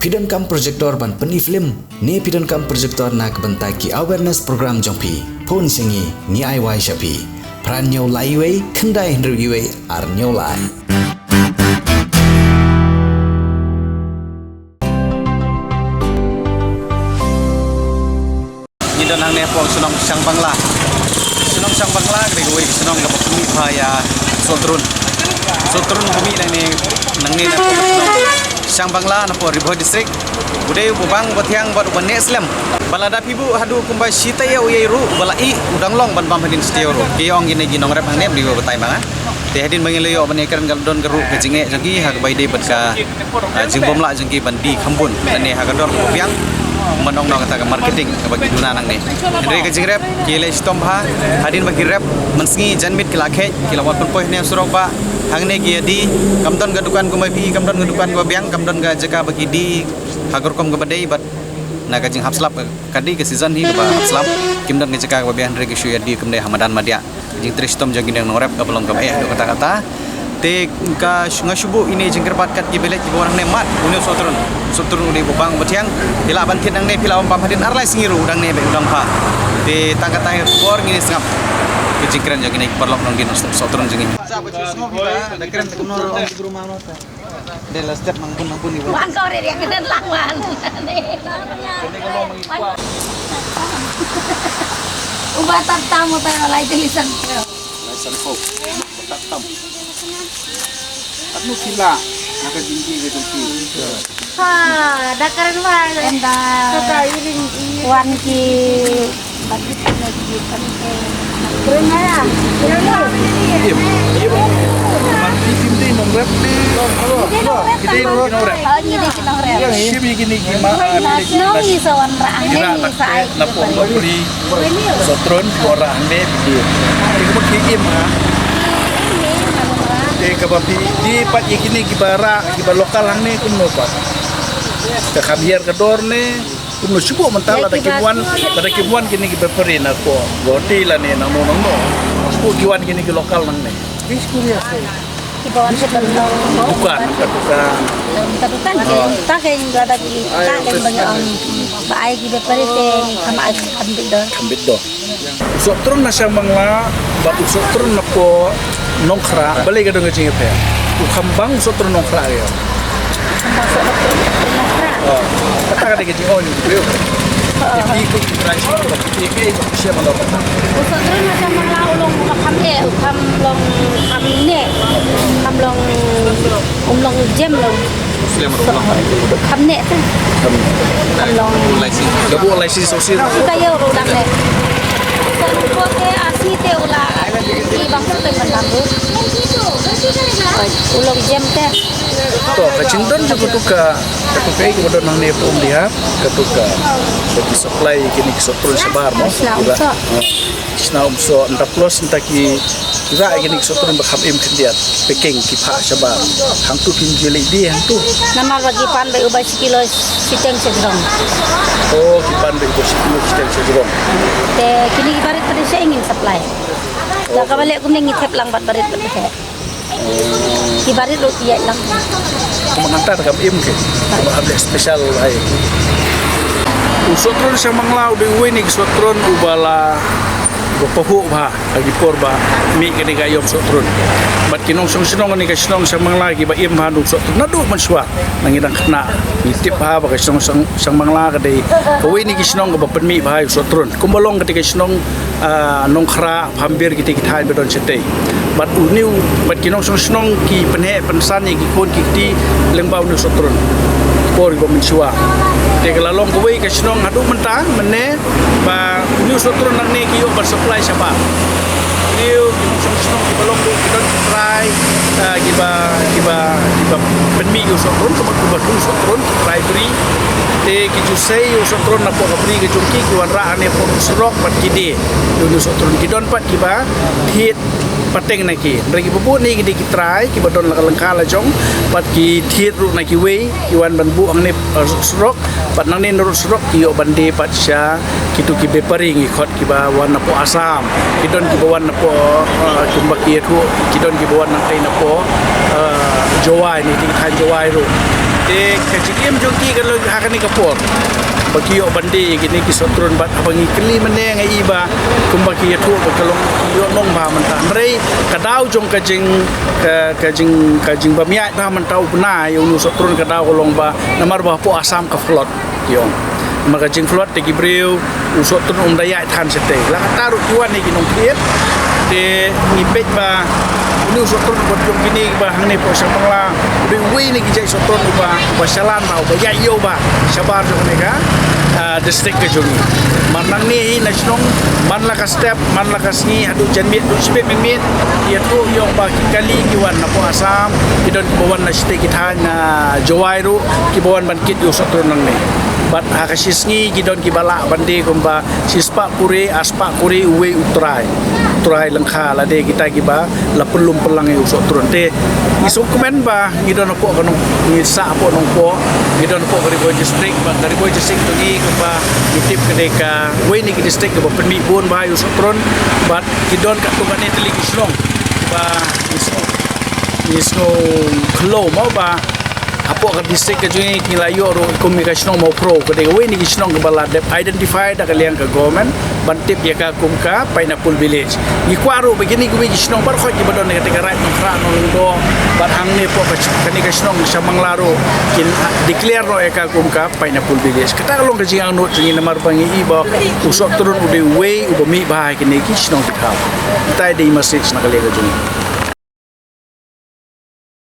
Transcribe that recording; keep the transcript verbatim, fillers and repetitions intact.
Phi donkam projector ban pyni film ne phi donkam projector na ka bynta ki awareness program jong phi? Phone sha ngi, ngi ai wai sha phi. Phra hynñiew lai wei khyndai hynriew wei ar hynñiew lai. Ngi don hangne hapoh shnong Shangbangla. Shnong Shangbangla ka dei kawei ka shnong kaba pynmih bha ïa Sohtrun. Sohtrun pynmih nangne, nangne na hapoh shnong Shangbangla na hapoh Ri Bhoi District. U dei uba bang uba thiang bad uba neh slem. Ba lada phi buh haduh kumba shi taïew u ïai ruh, uba la ih u dang long ban bam hadien shi taïew ruh. Ki ong kine ki nongrep hangne, ba dei uba batai ma nga. Te hadien ba ngi la ïoh ban ïakren ka la don ka ruh ka jingeh jong ki ha kaba ïadei bad ka, ah, jingbym lah jong ki ban die kham bun lane ha ka dor kaba biang, ban ong noh kata ka marketing kaba ki duna nangne. Hynrei ka jingrep ki leh shitom bha, hadien ba ki rep mynsngi janmiet ki la khet, ki la wan pynpoi hangne surok ba hangne ki ïa die, kam don ka dukan kumba phi, kam don ka dukan kaba biang, kam don ka jaka ba ki die ha ka rukom kaba dei bad na ka jinghap slap ka, ka dei ka season hi kaba hap slap, kim don ka jaka kaba biang hynrei ki shu ïa die kumne ha madan madiah. Jingtrei shitom jong ki nongrep kaba long kaba eh haduh katta katta. Te ka sh-, nga shu buh ine i jingkyrpad kat kiba leit kiba wan hangne mad une u Sohtrun. Sohtrun u dei uba bang uba thiang. Phi lah ban thied nangne, phi lah ban bam hadien ar lai sngi ruh u dang neh beit u dang bha. Te tang katta ka por ngin ïa sngap ka jingkren jong kine ki paralok nongdie Sohtrun jong ngi. Sa ba shu sngew phi ba da kren te kumno ruh ong ki briew ma ma ta. Dei la step nang bun nang bun ni bun. Wan ko re riang kena lang wan. Uba tam tam uta lai te lisan. Lai san ko. Uba tam tam. Anu kila. Naka jingki ke jingki. Ha, da karen wan. Enda. Kaka iring iring. Wan ki. Im, im. Man ki tim dei nongrep dei. Ki dei nongrep. Shim ïa kine ki ma, ah, kine ki na, na pong bapri. Sohtrun ki ora hangne ki. Ki ba ki im ha. Te kaba phi die pat ïa kine kiba rah, kiba local hangne kumno pat. Ka kham hiar ka dor ne. Kumno shu buh mynta lada kim wan, lada kim wan kine ki bepari na ko Guwahati lane nangno nangno. Shu buh ki wan kine ki local nangne. Ki wan ki ban long dukan, ka dukan. Ka dukan. Ta ka ing lada ki, ta ka ing ba ngi ong ba ai ki bepari te ngi kham ai kham bit dor. Kham bit dor. U Sohtrun na Shangbangla bad u Sohtrun na poh Nongkhrah, balei ka don ka jingïapher? U kham bang u Sohtrun Nongkhrah ïa. Kham bang u Sohtrun Nongkhrah. Oh, kata ka dei ka jingong ïa u briew. Ïa phi kum ki trai shnong, ïa phi ka phi shem ïa kata. U Sohtrun na Shangbangla u long u kham eh, u kham long kham neh, kham long, um long jem long. Kham neh te. Kham long. Ka buh lai shisha shisha. Shisha ïa u dang neh. Sa ko te asi te u la. Ki bang sa te ban bang. U long jem te. To, ka jingdon jong katu ka, katu ka ei kaba don hangne Umdihar, katu ka, ka ki supply kine ki Sohtrun shabar mo. Sna umsoh. Sna umsoh, nda plus nda ki, ki rah kine ki Sohtrun ba kham im khyndiat, packing ki phah shabar. Hangtu kim ju leit die hangtu. Namar ba ki pan beit u bai shi kilo shiteng shajrong. Oh, ki pan beit u bai shi kilo shiteng shajrong. Te kine ki barit pat sha ngin supply. Da kaba leh kumne ngi thep lang bad barit pat te. Ki barit ruh ïa lang. Kumba ngan tat kam im ki. Kumba hap leh special ai. U Sohtrun Shangbangla u dei uwei na ki Sohtrun uba la, uba pahuh bha ha ki por ba mih kane ka aïom Sohtrun. Bad ki nongshong shnong kane ka shnong Shangbangla kiba im bha na u Sohtrun naduh mynshuwa. Nang ngi dang khynnah ngi tip bha ba ka shnong Shang-, Shangbangla ka dei kawei na ki shnong kaba pynmih bha ïa u Sohtrun. Kumba long kata ka shnong, ah, Nongkhrah, Phambir, kita ki thaiñ ba don shatei. Bad une u, bad ki nongshong shnong ki pynheh pynsan ïa ki khun ki kti lyngba une u Sohtrun. Por ba mynshuwa. Te ka la long kawei ka shnong haduh mynta mynne ba une u Sohtrun nangne ki ïoh ban supply shabar. Une u ki nongshong shnong kiba long ruh ki don ki trai, ah, kiba, kiba, kiba pynmih ïa u Sohtrun, kumba, kumba u Sohtrun, ki trai bri. Te ki ju sei ïa u Sohtrun napoh ka bri ka jong ki, ki wanrah hangne hapoh surok bad ki die ïa une u Sohtrun. Ki don pat kiba thied pateng na ki. Hynrei kiba bun hi ki dei ki trai kiba don la ka lyngkha la jong, bad ki thied ruh na kiwei, ki wan ban buh hangne, eh, surok, bad nangne na rud surok ki ïoh ban die pat sha kitu ki bepari ngi khot kiba wan napoh Assam. Ki don kiba wan napoh, eh, kumba ki ïathuh, ki don kiba wan nangtei napoh, eh, Jowai, ne ki thaiñ Jowai ruh. Te ka jingim jong ki ka long ha kane ka por ba ki ïoh ban die ïa kine ki sohtrun, bad haba ngi kylli mynne nga i ba kumba ki ïathuh ba ka long ïoh nong bha mynta. Hynrei ka daw jong ka jing, ka, ka jing, ka jingbym ïaid bha mynta u bnai ïa une u sohtrun ka daw ka long ba namar ba hapoh Assam ka flood, ki ong. Namar ka jingflood te ki briew, u sohtrun um da ïaid than shatei. La katta ruh ki wan ne ki nongkit. Te ngi peit ba une u sohtrun uba jong kine ba hangne poh Shangmangla u dei uwei ne ki jait sohtrun uba, uba shalan bha, uba ïaid ïew bha shabar jong kane ka, ah, district ka jong ngi. Namar nangne hi na shnong, man la ka step, man la ka sngi, haduh janmiet, haduh shibit mynmiet, ïathuh ïa u ba ki kali ki wan na poh Assam, ki don kiba wan na shatei ki thaiñ na Jowai ruh, kiba wan ban kit ïa u sohtrun nangne. Bad ha ka shi sngi ki don kiba lah ban die kumba shispah kuri, arspah kuri uwei u trai. Trai lyngkha lade kita kiba la pynlum pynlang ïa u sohtrun. Te ngi sngewkmen ba ngi don hapoh ka nong, ngi sah hapoh Nongpoh, ngi don hapoh ka Ri Bhoi District, bad ka Ri Bhoi District jong ngi kumba ngi tip ka dei kawei na ki district kaba pynmih bun bha ïa u sohtrun, bad ki don katto katne tylli ki shnong ba ngi sngew, ngi sngew khlem mo ba hapoh ka district ka jong ngi ki la ïoh ruh kum ka shnong Mawphro, ka dei kawei na ki shnong kaba la dep identify da ka liang ka government ban tip ïa ka kum ka pineapple village. Ngi kwah ruh ba kine kiwei ki shnong baroh kiba don ha kata ka Raid Nongkhrah Nonglyngdoh bad hangne hapoh ka, kane ka shnong Shangmangla ruh kin declare noh ïa ka kum ka pineapple village. Kata ka long ka jingangnud jong ngi namar ba ngi i ba u sohtrun u dei uwei uba mih bha ha kine ki shnong ki thaw. Kata dei message na ka liang ka jong ngi.